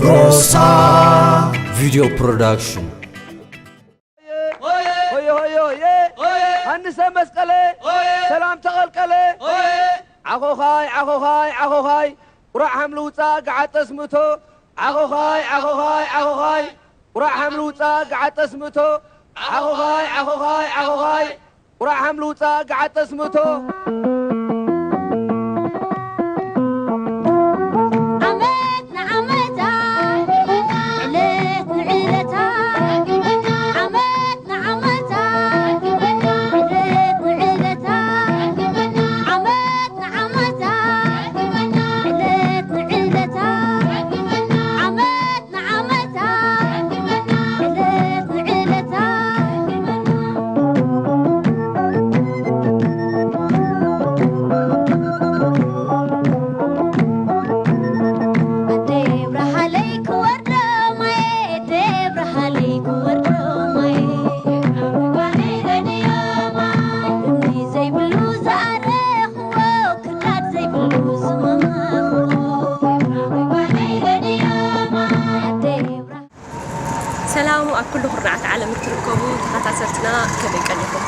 ሮሳ ቪድዮ ፕሮዳክሽን። ሆየ ሆየ ሆየ፣ ሃንሰ መስቀለ፣ ሰላም ተቐልቀለ። ዓኾኻይ ዓኾኻይ ዓኾኻይ፣ ቁራዕ ሃምልውፃ ገዓጠስ ምእቶ። ዓኾኻይ ዓኾኻይ ዓኾኻይ፣ ቁራዕ ሃምልውፃ ገዓጠስ ምእቶ። ዓኾኻይ ዓኾኻይ ዓኾኻይ፣ ቁራዕ ሃምልውፃ ገዓጠስ ምእቶ። ዓመት ንዓመታ፣ ዕለት ንዕለታ፣ ዓመት ንዓመታ፣ ዕለት ንዕለታ፣ ዓመት ንዓመታ፣ ዕለት ንዕለታ፣ ዓመት ንዓመታ፣ ዕለት ንዕለታ። ኣደይ ብርሃለይ ክወርዶ ማየ፣ ኣደይ ብርሃለይ ክወርዶ ማየ። እኒ ዘይብሉ ዝኣረኽዎ፣ ክላድ ዘይብሉ ዝመመኽዎ። ኣደይ ብርሃ- ሰላም ኣብ ኩሉ ኩርናዓት ዓለም እትርከቡ ተኸታተልትና ከመይ ቀኒኹም?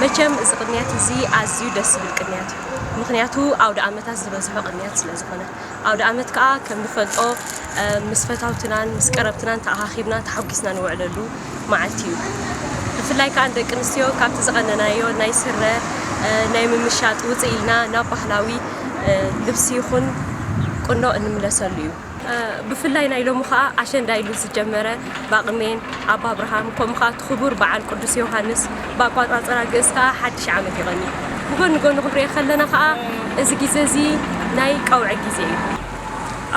መቸም እዚ ቅንያት እዚ ኣዝዩ ደስ ዝብል ቅንያት እዩ። ምኽንያቱ ኣውደ ኣመታት ዝበዝሖ ቅንያት ስለ ዝኾነ። ኣውደ ኣመት ከኣ ከም ንፈልጦ፣ እ፣ ምስ ፈታውትናን ምስ ቀረብትናን ተኣኻኺብና ተሓጒስና ንውዕለሉ መዓልቲ እዩ። ብፍላይ ከኣ ንደቂ ኣንስትዮ ካብቲ ዝቐነናዮ ናይ ስረ፣ እ፣ ናይ ምምሻጥ ውፅእ ኢልና ናብ ባህላዊ፣ እ፣ ልብሲ ይኹን ቁኖ እንምለሰሉ እዩ። እ፣ ብፍላይ ናይ ሎሚ ኸኣ ኣሸንዳ ኢሉ ዝጀመረ ባቕሜን፣ ኣባ ኣብርሃም፣ ከምኡ ኸኣ እቲ ክቡር በዓል ቅዱስ ዮሃንስ፣ ብኣቋጻጽራ ግእዝ ከኣ ሓድሽ ዓመት ይቐኒ። ብጎኒ ጎኒ ክንሪኦ ከለና ኸኣ እዚ ግዜ እዚ ናይ ቀውዒ ግዜ እዩ።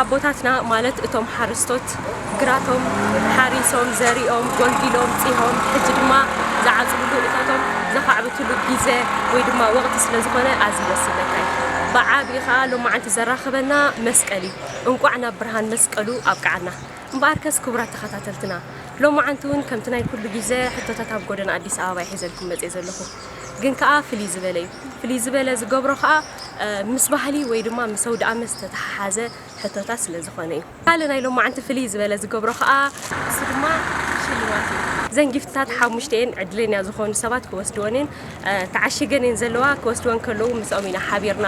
ኣቦታትና፣ ማለት እቶም ሓረስቶት፣ ግራቶም ሓሪሶም፣ ዘሪኦም፣ ጎልጊሎም፣ ጺሆም፣ ሕጂ ድማ ዝዓጽድሉ፣ እቶቶም ዘኻዕብትሉ ግዜ ወይ ድማ ወቕቲ ስለ ዝኾነ ኣዝዩ ደስ ይብለካ እዩ። ብዓቢኡ ኸኣ ሎማዓንቲ ዘራኽበና መስቀል እዩ። እንቋዕ ናብ ብርሃን መስቀሉ ኣብቅዓና። እምበኣርከስ ክቡራት ተኸታተልትና፣ ሎማዓንቲ እውን ከምቲ ናይ ኩሉ ግዜ ሕቶታት ኣብ ጎደና ኣዲስ ኣበባ እየ ሒዘልኩም መፅየ ዘለኹ። ግን ከኣ ፍልይ ዝበለ እዩ። ፍልይ ዝበለ ዝገብሮ ከኣ፣ እ፣ ምስ ባህሊ ወይ ድማ ምስ ኣውደ ኣመት ዝተተሓሓዘ ሕቶታት ስለ ዝኾነ እዩ። ካልእ ናይ ሎማዓንቲ ፍልይ ዝበለ ዝገብሮ ከኣ፣ እሱ ድማ ሽልማት እዩ። እዘን ጊፍትታት ሓሙሽተ እየን፣ ዕድለኛ ዝኾኑ ሰባት ክወስድወን እየን። እ፣ ተዓሺገን እየን ዘለዋ፣ ክወስድወን ከለዉ ምስኦም ኢና ሓቢርና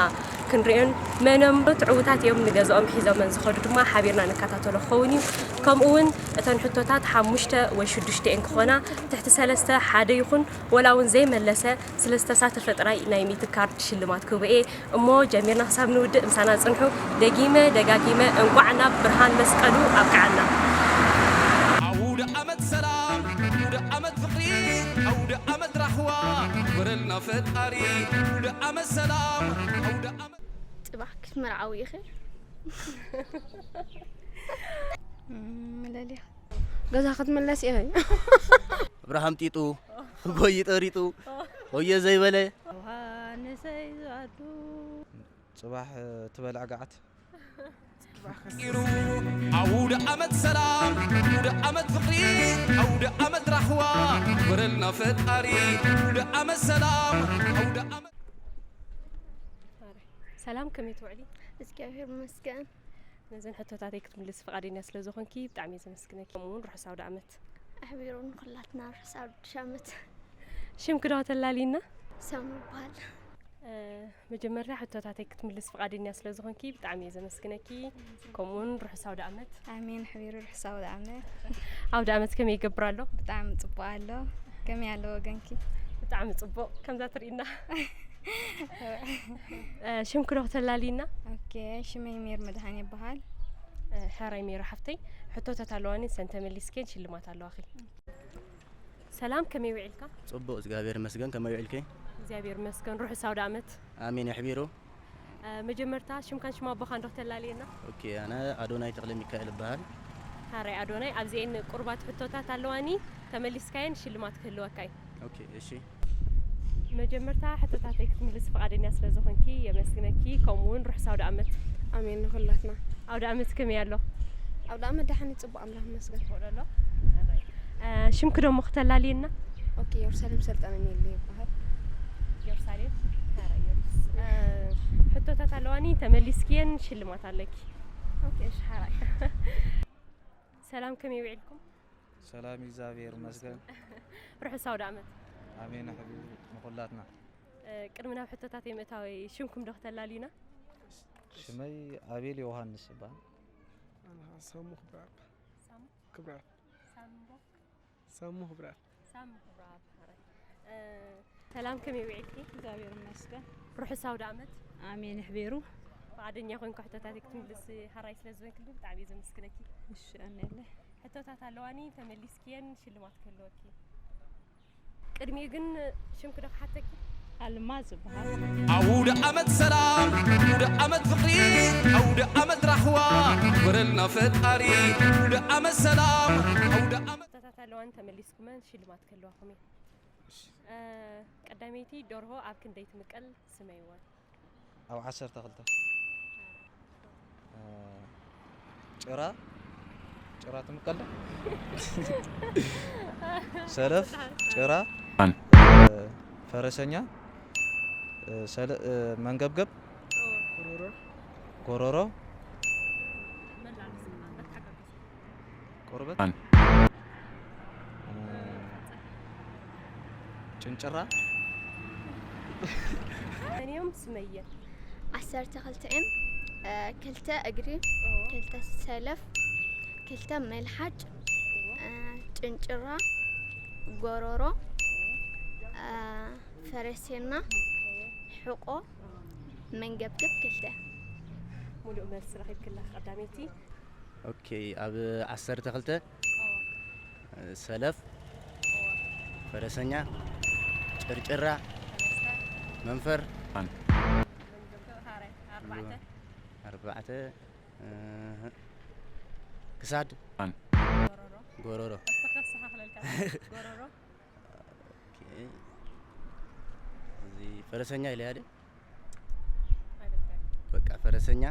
ክንሪኦን፣ መን እዮም ትዕዉታት እዮም ንገዝኦም ሒዞመን ዝኸዱ ድማ ሓቢርና ንከታተሎ ክኸውን እዩ። ከምኡ እውን እተን ሕቶታት ሓሙሽተ ወይ ሽዱሽተ እየን ክኾና፣ ትሕቲ ሰለስተ ሓደ ይኹን፣ ወላ እውን ዘይመለሰ ስለ ዝተሳተፈ ጥራይ ናይ ሚእቲ ካርድ ሽልማት ክህቦ እየ። እሞ ጀሚርና ክሳብ ንውድእ ምሳና ጽንሑ። ደጊመ ደጋጊመ እንቋዕ ናብ ብርሃን መስቀሉ ኣብቅዓና። ኣውደ ዓመት ሰላም፣ ኣውደ ዓመት ፍቕሪ፣ ኣውደ ዓመት ራህዋ ግበረልና ፈጣሪ። ኣውደ ዓመት ሰላም፣ ኣውደ ዓመት ጽባሕ ክትምርዓዊ ኢኺ። እም፣ ለልያ። ገዛ ክትምለስ ኢኺ። እብርሃም ጢጡ፣ ጎይ ጠሪጡ፣ ሆየ ዘይበለ። ዮሃንሰይ ዝኣቱ። ጽባሕ ትበልዕ ገዓት። ሩ ኣውደ ዓመት ሰላም፣ ኣውደ ዓመት ፍቕሪ፣ ኣውደ ዓመት ራህዋ ግበረልና ፈጣሪ። ኣውደ ዓመት ሰላም፣ ኣውደ ዓመት ሰላም፣ ከመይ ትውዕሊ? እግዚኣብሔር ይመስገን። ነዘን ሕቶታተይ ክትምልሲ ፍቓደኛ ስለ ዝኾንኪ ብጣዕሚ እየ ዘመስግነኪ። ከምኡ እውን ርሑስ ኣውደ ዓመት። ኣሕቢሩ ንኹላትና ርሑስ ኣውደ ዓመት። ሽምኪ ዶ ከተላልይና? ሰሙ ይበሃል። እ፣ መጀመርታ ሕቶታተይ ክትምልሲ ፍቓደኛ ስለ ዝኾንኪ ብጣዕሚ እየ ዘመስግነኪ። ከምኡ እውን ርሑስ ኣውደ ዓመት። ኣሜን። ኣሕቢሩ ርሑስ ኣውደ ዓመት። ኣውደ ዓመት ከመይ ይገብር ኣሎ? ብጣዕሚ ጽቡቕ ኣሎ። ከመይ ኣሎ ወገንኪ? ብጣዕሚ ጽቡቕ። ከምዛ ትርእይና። እ፣ ሽምኪ ዶ ከተላልይና? ኦኬ፣ ሽመይ ሜር መድሃኔ ይበሃል። እ፣ ሕራይ ሜሮ ሓፍተይ፣ ሕቶታት ኣለዋኒ፣ ንሰን ተመሊስክየን ሽልማት ኣለዋኺ። ሰላም፣ ከመይ ውዒልካ? ጽቡቕ፣ እግዚኣብሔር ይመስገን። ከመይ ውዒልኪ? እግዚኣብሔር ይመስገን። ርሑስ ኣውደ ዓመት። ኣሜን፣ የሕቢሩ። እ፣ መጀመርታ ሽምካን ሽም ኣቦኻን ዶ ከተላልየና? ኦኬ፣ ኣነ ኣዶናይ ተኽለ ሚካኤል እበሃል። ሃራይ ኣዶናይ፣ ኣብዚኤን ቁሩባት ሕቶታት ኣለዋኒ፣ ተመሊስካየን ሽልማት ክህልወካ እዩ። ኦኬ፣ እሺ። መጀመርታ ሕቶታተይ ክትምልስ ፍቓደኛ ስለ ዝኾንኪ የመስግነኪ፣ ከምኡ እውን ርሑስ ኣውደ ዓመት። ኣሜን ንኹላትና። ኣውደ ዓመት ከመይ ኣሎ? ኣውደ ዓመት ደሓን እዩ፣ ጽቡቕ፣ ኣምላኽ ይመስገን። ጽቡቕ ዶ ኣሎ? ሃራይ። እ፣ ሽምኪ ዶ እሞ ክተላልየና? ኦኬ፣ ኢየሩሳሌም ሰልጠነ ሜሊ ይበሃል። ኢየሩሳሌም፣ ሐራይ ጊዮርጊስ። እ፣ ሕቶታት ኣለዋኒ፣ ተመሊስክየን ሽልማት ኣለኪ። ኦኬ፣ እሺ፣ ሐራይ። ሰላም፣ ከመይ ውዒልኩም? ሰላም እግዚኣብሔር ይመስገን። ርሑስ ኣውደ ዓመት። ኣሜን ሓቢቢ ንኹላትና። እ፣ ቅድሚ ናብ ሕቶታት የምእታወይ ሽምኩም ዶ ክተላልዩና? ሽመይ ኣቤል ዮሃንስ ይበሃል። ኣና ሳሙ ክብራብ። ሳሙ? ክብራብ። ሳምቦ? ሳሙ ክብራብ። ሳሙ ክብራብ፣ ሐራይ። እ፣ ሰላም፣ ከመይ ውዒልኪ? እግዚኣብሔር ይመስገን። ርሑስ ኣውደ ዓመት። ኣሜን ይሕቤሩ። ፍቓደኛ ኮይንኩ ሕቶታት ክትምልስ ሐራይ ስለ ዝበንክልኒ ብጣዕሚ እየ ዘመስግነኪ። እሺ ኣነለ ሕቶታት ኣለዋኒ፣ ተመሊስክየን ሽልማት ክህልወኪ። ቅድሚኡ ግን ሽምኪ ዶ ክሓተኪ? ኣልማዝ ይበሃል። ኣውደ ዓመት ሰላም፣ ኣውደ ዓመት ፍቕሪ፣ ኣውደ ዓመት ራህዋ ግበረልና ፈጣሪ። ኣውደ ዓመት ሰላም፣ ኣውደ ዓመት ሕቶታት ኣለዋኒ፣ ተመሊስኩመን ሽልማት ክህልዋኩም እዩ። እ፣ ቀዳመይቲ ደርሆ ኣብ ክንደይ ትምቀል? ስመይወን። ኣብ ዓሰርተ ክልተ። እ፣ ጭራ፣ ጭራ ትምቀል ዶ? ሰለፍ፣ ጭራ፣ እ፣ ፈረሰኛ፣ እ፣ ሰለ-፣ እ፣ መንገብገብ፣ ሮሮ። ጎሮሮ፣ ቆርበት፣ እ፣ ጭንጭራ። መን እዮም ስመየ? ዓሰርተ ክልተ እዮም። እ፣ ክልተ እግሪ፣ ክልተ ሰለፍ፣ ክልተ መልሓጭ፣ እ፣ ጭንጭራ፣ ጎሮሮ፣ እ፣ ፈረሴና፣ ሕቆ፣ መንገብገብ ክልተ። ሙሉእ መልሲ ረኺብክላ ቀዳመይቲ። ኦኬ፣ ኣብ ዓሰርተ ክልተ ሰለፍ፣ ፈረሰኛ፣ ጭርጭራ፣ መንፈር፣ ኣርባዕተ። ኣርባዕተ፣ እ፣ ክሳድ፣ ጎሮሮ። ጎሮሮ። ተኸስሓኽለልካ። ጎሮሮ። ኦኬ። እዚ ፈረሰኛ ኢለ ያደ ኣይበልካን። በቃ ፈረሰኛ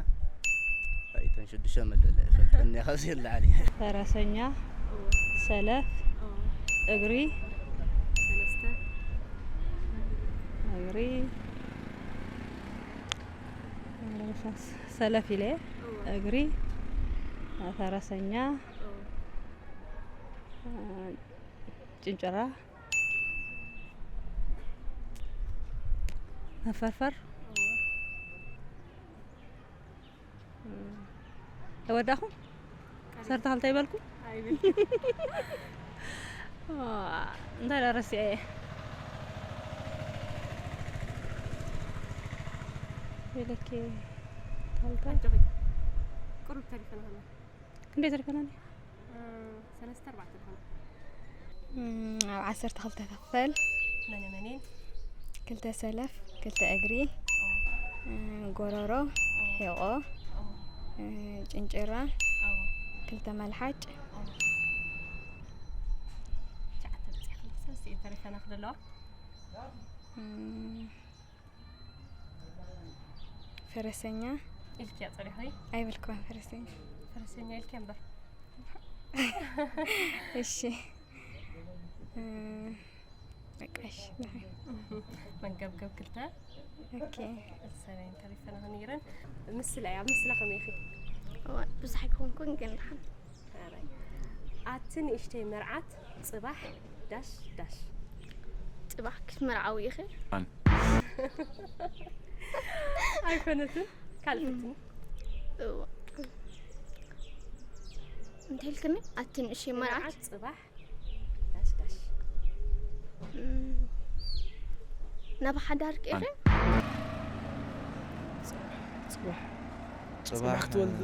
ኣይተን ሽዱሽተ መለለ ፈልጠኛ ካብዚ ይላዓሊ። ፈረሰኛ፣ ሰለፍ፣ እግሪ፣ ሰለስተ። እግሪ፣ ሰለፍ ኢለ፣ እግሪ፣ ፈረሰኛ፣ ጭንጭራ፣ መፈርፈር፣ ተወዳኹ ሰርተ ክልተ ይበልኩ። ኣይብል። እንታይ ደረሲ እየ ኢለኪ። ታልታ ኣጆኺ። ቁሩብ ተሪፈና ኸና። ክንደይ ተሪፈናኒ? እ፣ ሰለስተ ኣርባዕተ ዝኾነ። እም፣ ኣብ ዓሰርተ ክልተ ክፈል። መነ መኔን? ክልተ ሰለፍ፣ ክልተ እግሪ፣ እ፣ ጎሮሮ፣ ሒቆ፣ እ፣ ጭንጭራ፣ ኣዎ። ክልተ መልሓጭ። ትሽዓተ በፂሕና፣ ሰለስተ እየን ተሪፈና ክደለዋ። እም፣ ፈረሰኛ። ኢልኪያ ፀሪኺ? ኣይበልክዋን ፈረሰኛ። ፈረሰኛ ኢልኪያ እምበር። እሺ። እ፣ በቃ እሺ፣ ንሓ። መንገብገብ ክልተ። ኦኬ። ሰበይን ተሪፈና ነይረን። ምስላ እያ፣ ኣብ ምስላ ከመይ ኢኺ? እዋ፣ ብዙሕ ኣይኮንኩን ግን ደሓን። ኣራይ። ኣቲ ንእሽተይ መርዓት ጽባሕ ዳሽ ዳሽ። ጽባሕ ክትምርዓዊ ኢኺ? ኣይኮነትን፣ ካልእ ፍትኒ። እዋ። እንታይ ኢልክኒ? ኣቲ ንእሽተይ መርዓት? መርዓት ጽባሕ ዳሽ ዳሽ። እም፣ ናብ ሓዳርኪ ኢኺ? ጽባሕ ጽባሕ ክትወልድ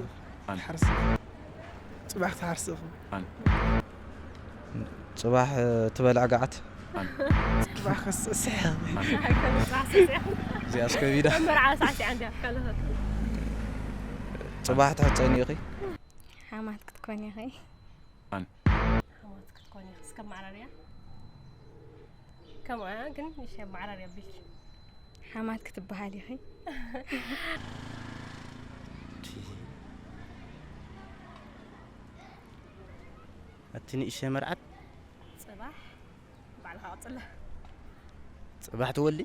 ትሓርስ። ጽባሕ ክትሓርስ ኢኹም። ጽባሕ ትበልዕ ገዓት። ጽባሕ ከስስሕ። ኣይኮነ ጽባሕ ሰስዕ። እዚኣስ ከቢዳ። መርዓ ሳዕሲዓ እንድያ ካልኦት። ጽባሕ ትሕጸኒ ኢኺ። ሓማት ክትኮኒ ኢኺ? ሓማት ክትኮኒ ኢኺ እስከ መዓራርያ። ከምኣ ግን ንሽ መዓራርያ ቢልኪ። ሓማት ክትበሃል ኢኺ? ኣቲ ንእሽተይ መርዓት ጽባሕ ባዕላ ኣቕጽላ። ጽባሕ ትወልዲ?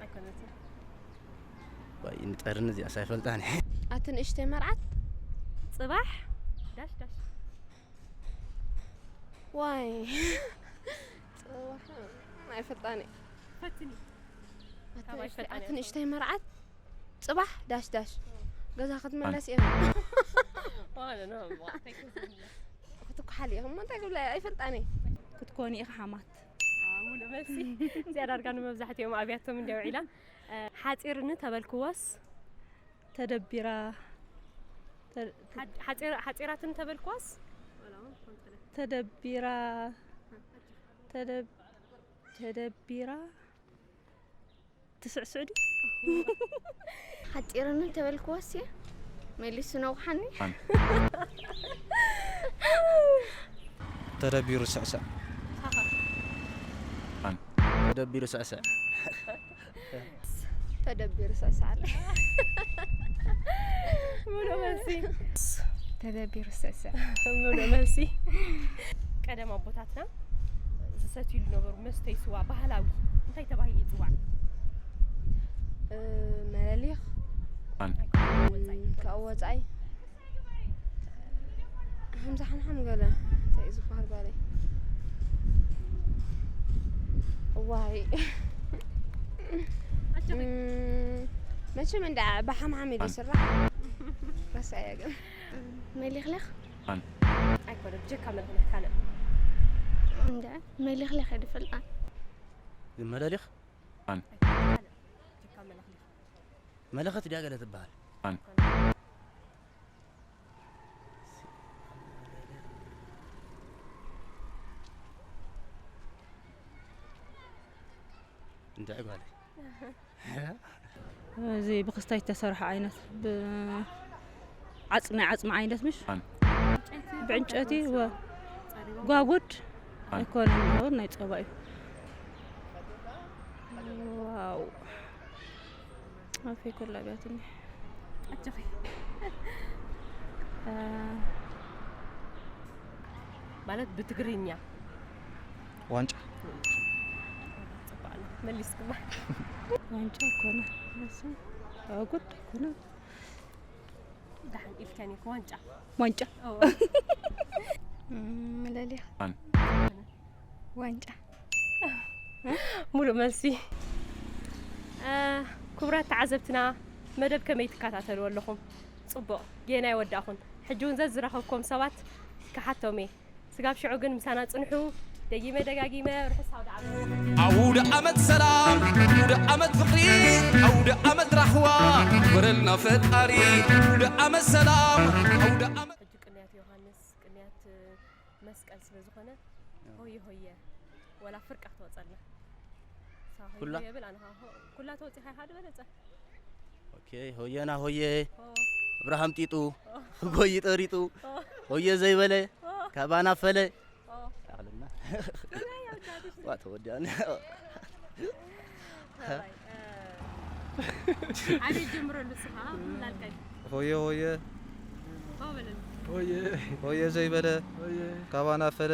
ኣይኮነትን። ወይ ንጠርኒ እዚኣስ ኣይፈልጣን። ኣቲ ንእሽተይ መርዓት ጽባሕ ዳሽ ዳሽ። ዋይ ጽባሕ ኣይፈልጣን። ፈትኒ። ካብ ኣይፈልጣን ኣቲ ንእሽተይ መርዓት ጽባሕ ዳሽ ዳሽ ገዛ ክትመለስ እየ። ዋለ ነው። ክትኩሓል እየ እሞ እንታይ ክብላ እየ ኣይፈልጣን እየ። ክትኮኒ ኢኻ ሓማት። ሙሉ መልሲ። እዚኣ ዳርጋ ንመብዛሕትኦም ኣብያቶም እንዲያ ውዒላ። ሓፂርኒ ተበልክዎስ ተደቢራ ሓፂራትን ተበልክዎስ ተደቢራ ተደብ- ተደቢራ ትስዕስዕ ድዩ? ሓፂርኒ ተበልክዎስ እየ መሊሱ ነውሓኒ። ተደቢሩ ስዕስዕ ተደቢሩ ስዕስዕ ተደቢሩ ስዕስዕ ኣለ። ሙሉ መልሲ። ተደቢሩ ስዕስዕ ሙሉ መልሲ። ቀደም ኣቦታትና ዝሰትይሉ ነበሩ መስተይ ስዋ ባህላዊ እንታይ ተባሂሉ ይፅዋዕ? እ፣ መለሊኽ ኣይኮነን፣ ወፃኢ። ካብኡ ወፃኢ ሓምሳ ሓምሓም ገለ እንታይ እዩ ዝበሃል ጓለይ እዋይ ኣጆኺ። እም፣ መቸም እንዳ ብሓምሓም እዩ ዝስራሕ ረሳየ ግን መሊኽለኽ ኣይኮነ ብጀካ መልክልክ ካልእ እንደ መሊኽለኽ እየ ዝፈልጣ። ዝመለሊኽ ካልእ ጀካ መልክልክ መለኸት ድያ ገለ ትበሃል እንታይ ጓለይ እዚ ብክስታይ ዝተሰርሐ ዓይነት ብ- ዓፅሚ ዓፅሚ ዓይነት ምሽ ብዕንጨቲ ወ- ጓጉድ ኣይኮነን፣ ጓጉድ ናይ ፀባ እዩ። ዋው ኣፈይ ኮላ ቢያትኒ ኣጆኺ። ማለት ብትግርኛ ዋንጫ ጽባዕና መሊስክና። ዋንጫ ኣይኮነ ጓጉድ ኣይኮነ ደሓን ኢልካኒ እኮ ዋንጫ። ዋንጫ ኦ፣ መለሊኽ ዋንጫ ሙሉእ መልሲ። እ፣ ክቡራት ተዓዘብትና መደብ ከመይ ትከታተልዎ ኣለኹም? ጽቡቕ ጌና ኣይወዳእኹን። ሕጂ እውን ዘዝረኸብኩም ሰባት ክሓቶም እየ። ስጋብ ሽዑ ግን ምሳና ጽንሑ። ደጊመ ደጋጊመ ርሑስ ኣውደ ዓመት። ኣውደ ዓመት ሰላም ኣውደ ዓመት ፍቕሪ ኣውደ ዓመት ራህዋ ግበረልና ፈጣሪ ኣውደ ዓመት ሰላም ኣውደ ዓመት ሕጂ ቅንያት ዮሃንስ ቅንያት መስቀል ስለ ዝኾነ ሆየ ሆየ ወላ ፍርቃ ተወጸልና። ሳ ሆየ ኩላ? ሆየ ብል ኣነ ኸዓ ሆ- ኩላ ተወጺኻ ኢኻ ዝበለጸ። ኦኬ ሆየና ሆየ ሆ- ኣብርሃም ጢጡ ጎይ ጠሪጡ ሆ- ሆየ ዘይበለ ሆ- ካባና ፈለ ሆ- ኣኽልና። ዋ ተወዲኣና። ኣበይ ጀምረሉ ስኻ ላልካይ ሆየ ሆየ ሆ በለሉ። ሆየ ዘይበለ ካባና ፈለ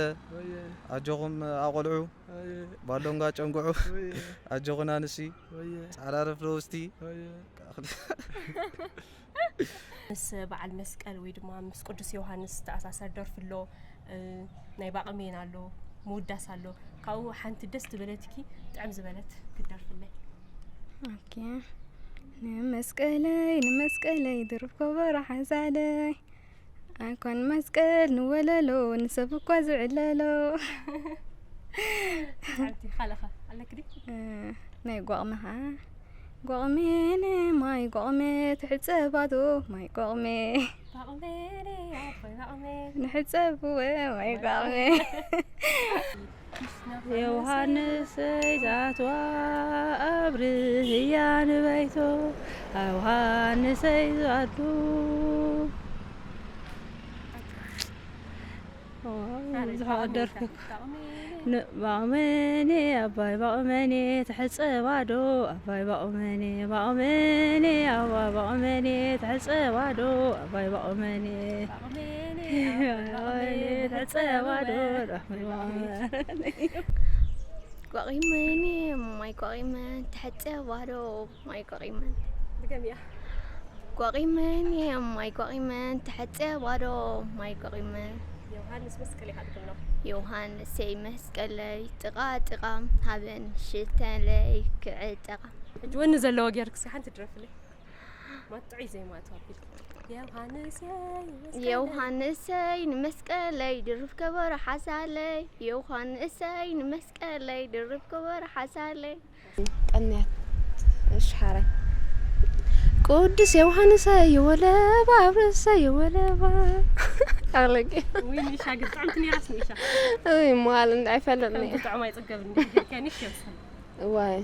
ኣጆኹም ኣቆልዑ ባሎንጋ ጨንጉዑ ኣጆኹና ንሲ ጻዕዳ ረፍዶ ውስቲ ምስ በዓል መስቀል ወይ ድማ ምስ ቅዱስ ዮሃንስ ዝተኣሳሰር ደርፊ ኣሎ። ናይ ባቕሜን ኣሎ ምውዳስ ኣሎ። ካብኡ ሓንቲ ደስ ዝበለትኪ ጥዕም ዝበለት ክትደርፍለይ። ኦኬ ንመስቀለይ ንመስቀለይ ድርብ ከበሮ ሓዛለይ ኣይኮን መስቀል ንወለሎ ንሰብ እኳ ዝዕለሎ ሓንቲ ካልኻ ኣለክ ዲ ናይ ጓቕሚ ኸዓ ጓቕሜነ ማይ ጓቕሜ ትሕፀባዶ ማይ ጓቕሜ ባቕሜኒ ኣቦይ ባቕሜ ንሕፀብወ ማይ ጓቕሜ ዮሃንሰይ ዛትዋ ኣብርህያ ንበይቶ ዮሃንሰይ ዛዱ ብዙሓት ደርፊ ባቕመኔ ኣባይ ባቕመኔ ትሕፀባዶ ኣባይ ባቕመኔ ባቕመኔ ኣባይ ባቕመኔ ትሕፀባዶ ኣባይ ባቕመኔ ትሕፀባዶ ኣባይ ባቕመኔ። ጓቒመን እየ ማይ ጓቒመን፣ ትሕጸ ባዶ ማይ ጓቒመን። ድገምያ። ጓቒመን እየ ማይ ጓቒመን፣ ትሕጸ ባዶ ማይ ጓቒመን። ዮሃንስ መስቀል ኢኻ ትግምኖ። ዮሃንሰይ መስቀለይ ጥቓ ጥቓ፣ ሃበን ሽተለይ ክዕጠቓ። ሕጂ ወኒ ዘለዎ ጌርክ እስኪ ሓንቲ ድረፍለይ። ማጥዑይ ዜማ ተዋፊል። ዮሃንሰይ መስቀለይ። ዮሃንሰይ ንመስቀለይ ድርብ ከበሮ ሓዛለይ፣ ዮሃንሰይ ንመስቀለይ ድርብ ከበሮ ሓዛለይ። ቀንያት እሽሓራይ ቅዱስ ዮሃንሰ የወለባ ኣብርሰ የወለባ ኣለቂ ውይ ንኢሻ ግን ጥዕምቲ ነይራስ ንኢሻ። እይ መዋል እንዳ ኣይፈለጥኒ ከም ብጥዑም ኣይጽገብን እንዲ ከኒሽ የብሰል። ዋይ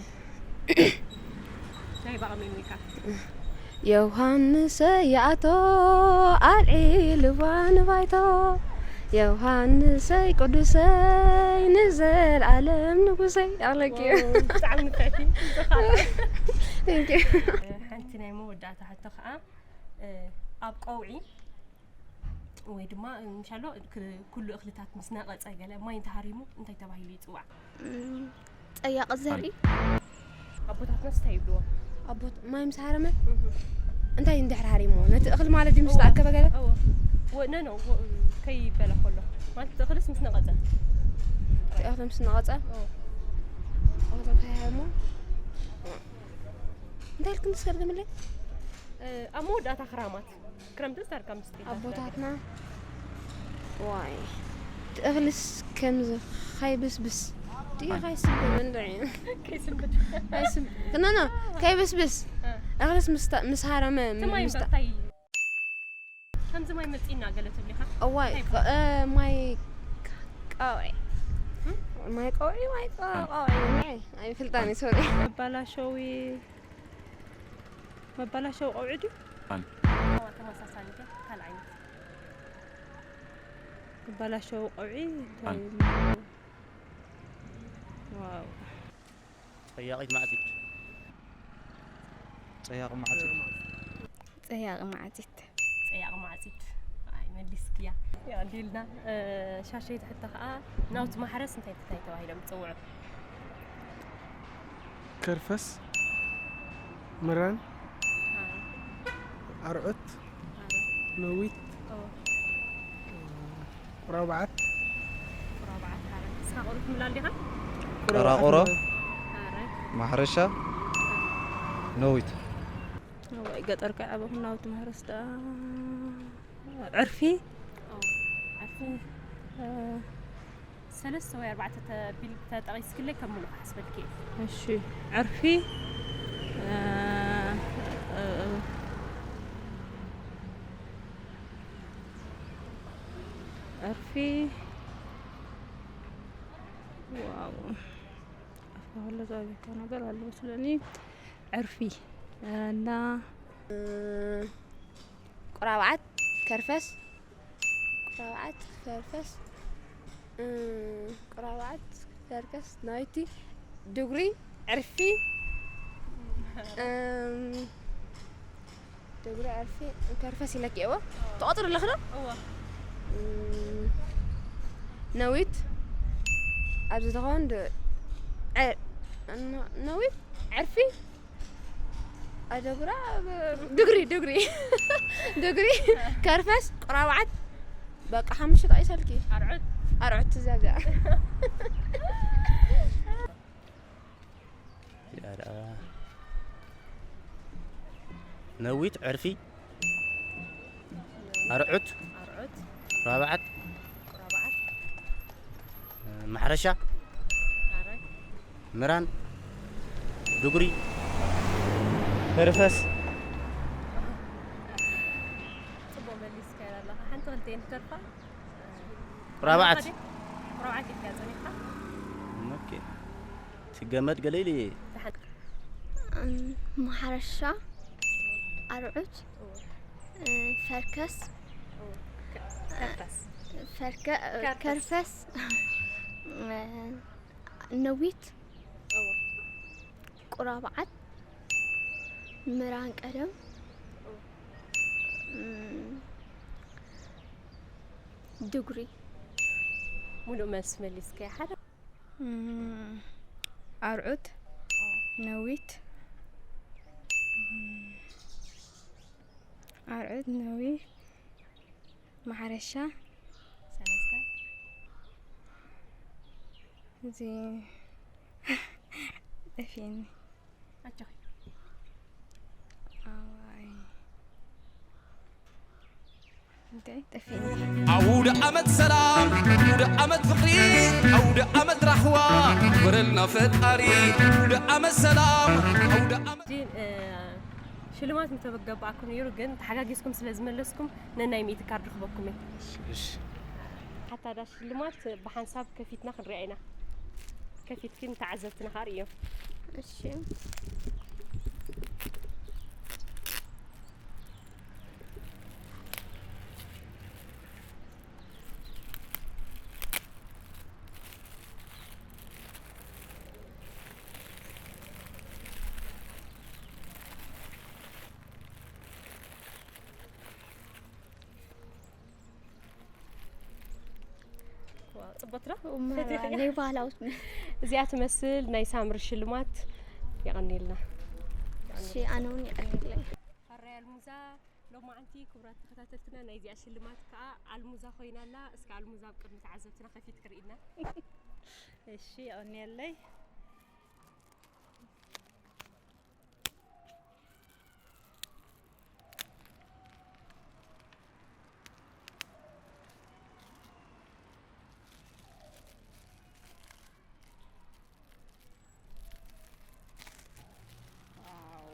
ናይ ባቕሚ ሚካ። ዮሃንሰ ይኣቶ ኣልዒልዋ ንባይቶ ዮሃንሰይ ቅዱሰይ ንዘልኣለም ንጉሰይ ኣለኪ ብጣዕሚ ንፍዕቲ። Thank you። ሓንቲ ናይ መወዳእታ ሕቶ ከዓ ኣብ ቀውዒ ወይ ድማ ምሻሎ ኩሉ እኽልታት ምስ ነቐፀ ገለ ማይ እንተሃሪሙ እንታይ ተባሂሉ ይፅዋዕ? ጸያቕ ዘርኢ ኣቦታትና ስታይ ይብልዎ። ኣቦት ማይ ምስ ሃረመ እንታይ እንድሕር ሃሪሞ ነቲ እኽሊ ማለት ድዩ ምስ ተኣከበ ገለ ነኖ ከይበለ ከሎ ማለት እቲ እኽልስ ምስ ነቐፀ እቲ እኽሊ ምስ ነቐፀ እኽሊ እንታይ ሃሪሞ እንታይ ኢልክን ትስከድግምለይ ኣብ መወዳእታ ክራማት ክረምቲ ዳርጋ ምስ ኣቦታትና ዋይ እቲ እኽልስ ከምዚ ከይብስብስ ድዩ ከይስብን እንድዒ ከይስንብድ ከይስብ ኖ ኖ ከይብስብስ እኽልስ ምስ ተ- ምስ ሃረመ እቲ ማይ ምስ ተ- እንታይ ከምዚ ማይ መፂና ገለ ትብሊኻ እዋይ እ፣ ማይ ቀውዒ ማይ ቀውዒ ማይ ቀ- ቀውዒ እንድዒ ኣይፍልጣን ሶሪ መባላሸዊ መባላሸዊ ቀውዒ ድዩ ኣን። ተመሳሳሊ ካልኣይ ዝበላሸው ቀውዒ እንታይ ኣን። ዋው ጸያቒት ማዕጺድ ጸያቒ ማዕጺድ ጸያቒ ማዕጺድ ጸያቒ ማዕጺድ ኣይ መሊስክያ። የቐንየልና። እ፣ ሻሸይቲ ሕቶ ከኣ ናውቲ ማሕረስ እንታይ እንታይ ተባሂሎም ይጽውዑ? ከርፈስ፣ ምራን፣ ኣረ፣ ኣርዑት፣ ኣረ፣ ነዊት፣ ኦ፣ ቁራብዓት፣ ቁራብዓት፣ ኣረ። ንስኻ ቁሩብ ትምላ እንዲኻ? ቆራቆሮ፣ ኣረ፣ ማሕረሻ፣ ነዊት። እዋይ ገጠር ከይዓበኹ ናውቲ ማሕረስ ደኣ ዕርፊ ኦ፣ ዓርፊ። ሰለስተ ወይ ኣርባዕተ ተቢል ተጠቒስክለይ ከም ምሉእ ክሓስበልኪ እየ። እሺ ዕርፊ እ፣ እ፣ ዕርፊ ዋው ኣፍካ ከሎ ዘዕበካ ነገር ኣሎ መስለኒ ዕርፊ እና ቁራብዓት ከርፈስ ቁራብዓት ከርፈስ ቁራብዓት ከርፈስ ናይቲ ድጉሪ ዕርፊ ድጉሪ ዕርፊ ከርፈስ ኢለኪ እዎ ትቆፅሪ ኣለኺ ዶ እዎ ነዊት ኣብዚ ዝኾን ነዊት ዕርፊ ኣደጉራ ድግሪ ድግሪ ድግሪ ከርፈስ ቁራብዓት በቃ ሓሙሽተ ጠቂሰልኪ ኣርዑት ኣርዑት እዚኣ እዚኣ ነዊት ዕርፊ ኣርዑት ኣርዑት ራብዓት ቁራብዓት ማሕረሻ ኣረ ምራን ድጉሪ ከርፈስ ጽቡቕ መሊስካ ኣለኻ ሓንቲ ክልተን ትተርፋ ራብዓት ቁራብዓት ኢልካ ጸኒሕካ ኦኬ ትገመድ ገለ ኢሉ ማሕረሻ ኣርዑት ፈርከስ ከርፈስ ፈርከ ከርፈስ ነዊት ቁራብዓት ምራን ቀደም ድጉሪ ሙሉእ መልሲ መሊስከ ሓደ ኣርዑት፣ ነዊት፣ ኣርዑት፣ ነዊት፣ ማሕረሻ፣ ሰለስተ። እዚ ጠፊእኒ። ኣጆኺ። ኣዋይ። እንታይ ጠፊእኒ? ኣውደ ዓመት ሰላም፣ ኣውደ ዓመት ፍቕሪ፣ ኣውደ ዓመት ራህዋ፣ ግበረልና ፈጣሪ። ኣውደ ዓመት ሰላም፣ ኣውደ ዓመት ሕጂ፣ እ፣ ሽልማት ምተገባኣኩም ነይሩ፣ ግን ተሓጋጊዝኩም ስለ ዝመለስኩም ነናይ ሚእቲ ካርድ ክበኩም እየ። እሺ፣ እሺ። ሓታ እዛ ሽልማት ብሓንሳብ ከፊትና ክንሪኣ ኢና። ከፊትኪ ንተዓዘብትና ከኣ ርእዮም። እሺ። ዋው፣ ጽቡቕ ዶ? እማ፣ ፈቲኽያ? ናይ ባህላዊት ነ- እዚኣ ትመስል ናይ ሳምሪ ሽልማት። የቐንየልና። እሺ፣ ኣነ እውን የቐንየለይ። ሕራይ ኣልሙዛ፣ ሎማዓንቲ ክቡራት ተኸታተልትና፣ ናይዚኣ ሽልማት ከኣ ኣልሙዛ ኮይና ኣላ። እስከ ኣልሙዛ ኣብ ቅድሚ ተዓዘብትና ከፊት ክርኢና። እሺ፣ የቐንየለይ። ዋው።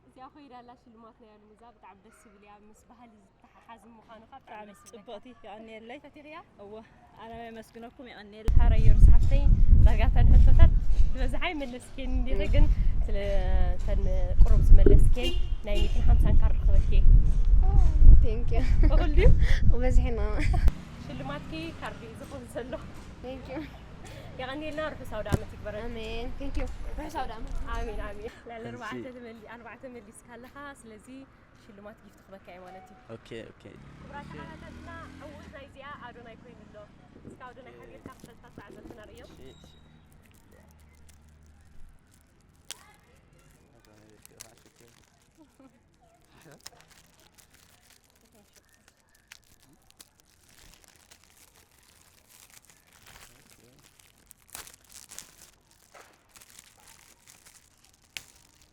እዚኣ ኮይና ኣላ ሽልማት ናይ ኣልሙዛ፣ ብጣዕሚ ደስ ዝብል እያ፣ ምስ ባህሊ ዝተሓሓዝ ምዃኑ ከዓ ብጣዕሚ ብጣዕሚ ደስ ይብለካ። ጽብቕቲ፣ የቐንየለይ። ፈቲኽያ? እወ፣ ኣነ የመስግነኩም፣ የቐንየለይ። ሓራይ ዮርስ ሓፍተይ፣ ዳርጋ እተን ሕቶታት ዝበዝሓ ኣይመለስክየን እንዲኺ፣ እም። ግን ስለ እተን ቁሩብ ዝመለስክየን ናይ ሚእትን ሓምሳን ካርድ ክበኪ። Thank you። እኹል ድዩ? በዚሕና። ሽልማትኪ ካርድ እዩ ዝኸውን ዘሎ። Thank you። የቐንየልና፣ ርሑስ ኣውደ ዓመት ይግበረልኪ። ኣሜን። Thank you። ርሑስ ኣውደ ዓመት። ኣሜን፣ ኣሜን። ልዕሊ እሺ። ኣርባዕተ ተመሊ-፣ ኣርባዕተ መሊስካ ኣለኻ፣ ስለዚ ሽልማት ጊፍት ክበካ እዩ ማለት እዩ። ኦኬ፣ ኦኬ። ክቡራት እሺ። ተኸታተልትና፣ ዕዉት ናይዚኣ ኣዶናይ ኮይኑ ኣሎ። እስከ ኣዶናይ እሺ። ሓቢርካ ክፈልጣ ተዓዘብትና ርእዮም። እሺ፣ እሺ።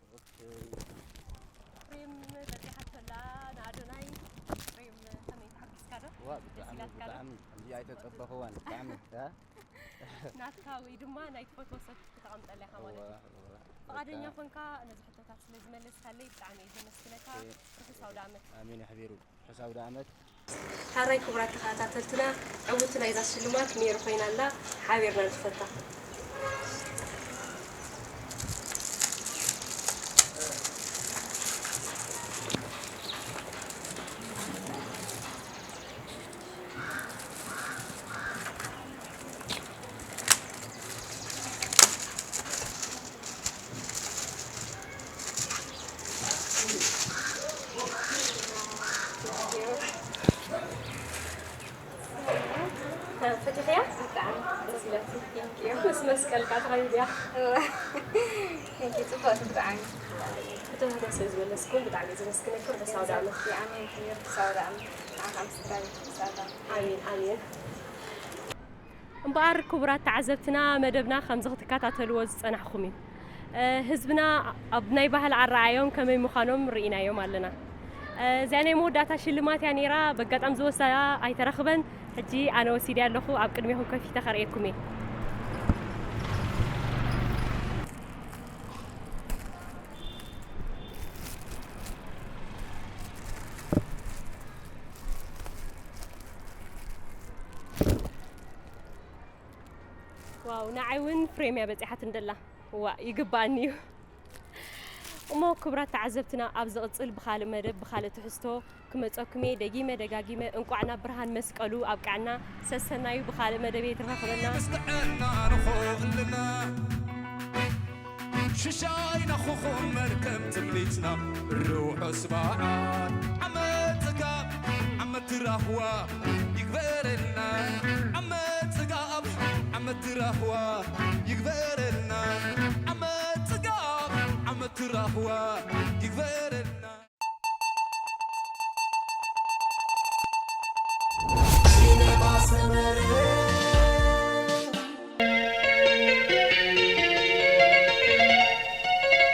ኦኬ። ፍሬም በዚሓቶ ኣላ ንኣዶናይ። ፍሬም ከመይ ተሓጒስካ ዶ? ዋ፣ ብጣዕሚ፣ ደስ ኢላትካ ዶ? ብጣዕሚ። ከምዚ ኣይተጸበኽዋን፣ ብጣዕሚ። እ? ናትካ ወይ ድማ ናይ ትፈትዎ ሰብ ክተቐምጠላ ኢኻ ማለት እዩ። እዋ፣ እዋ። ፍቓደኛ በቃ። ኮንካ ነዚ ሕቶታት ስለ ዝመለስካለይ ብጣዕሚ እየ ዘመስግነካ። ኦኬ። ርሑስ ኣውደ ዓመት። ኣሜን የሕቢሩ። ርሑስ ኣውደ ዓመት። ሕራይ ክቡራት ተኸታተልትና፣ ዕውቲ ናይዛ ሽልማት ሜሪ ኮይና ኣላ፣ ሓቢርና ንኽፈታ። ፈቲሕያ? ብጣዕሚ ደስ ኢላትኒ። Thank you። ምስ መስቀልካ ተኸይድያ። እወ። Thank you፣ ጽቡቕ ብጣዕሚ። ሕቶታት ስለ ዝመለስኩም ብጣዕሚ እየ ዘመስግነኩም። ርሑስ ኣውደ ዓመት። ኣሜን። ርሑስ ኣውደ ዓመት። ንዓኻ ምስ ስድራ ቤትካ ርሑስ ኣውደ ዓመት። ኣሜን፣ ኣሜን። እምበኣር ክቡራት ተዓዘብትና፣ መደብና ከምዚ ክትከታተልዎ ዝጸናሕኩም እዩ። እ፣ ህዝብና ኣብ ናይ ባህሊ ኣረኣዮም ከመይ ምዃኖም ርኢናዮም ኣለና። እ፣ እዚኣ ናይ መወዳእታ ሽልማት እያ ነይራ። በጋጣሚ ዝወስዳ ኣይተረኽበን። ሕጂ ኣነ ወሲደ ኣለኹ። ኣብ ቅድሜኹም ከፊተ ከርእየኩም እየ። ዋው፣ ንዓይ እውን ፍሬም እያ በጺሓትኒ ደላ። እዋእ፣ ይግባኣኒ እዩ። እሞ ክቡራት ተዓዘብትና፣ ኣብ ዝቕጽል ብኻልእ መደብ፣ ብኻልእ ትሕዝቶ ክመጸኩም እየ። ደጊመ ደጋጊመ እንቋዕ ናብ ብርሃን መስቀሉ ኣብቅዐና። ሰሰናዩ፣ ብኻልእ መደብ እየ ትረኽበና። ምስ ጥዕና ንኹልና ሽሻይ ናኹኹም መርከም ትምኒትና ርሑስ በዓል ዓመት ጸጋ ዓመት ራህዋ ይግበረልና ዓመት ትራኽዋ ይግበረልና። ዓመት ጽጋብ ዓመት ትራኽዋ ይግበረልና።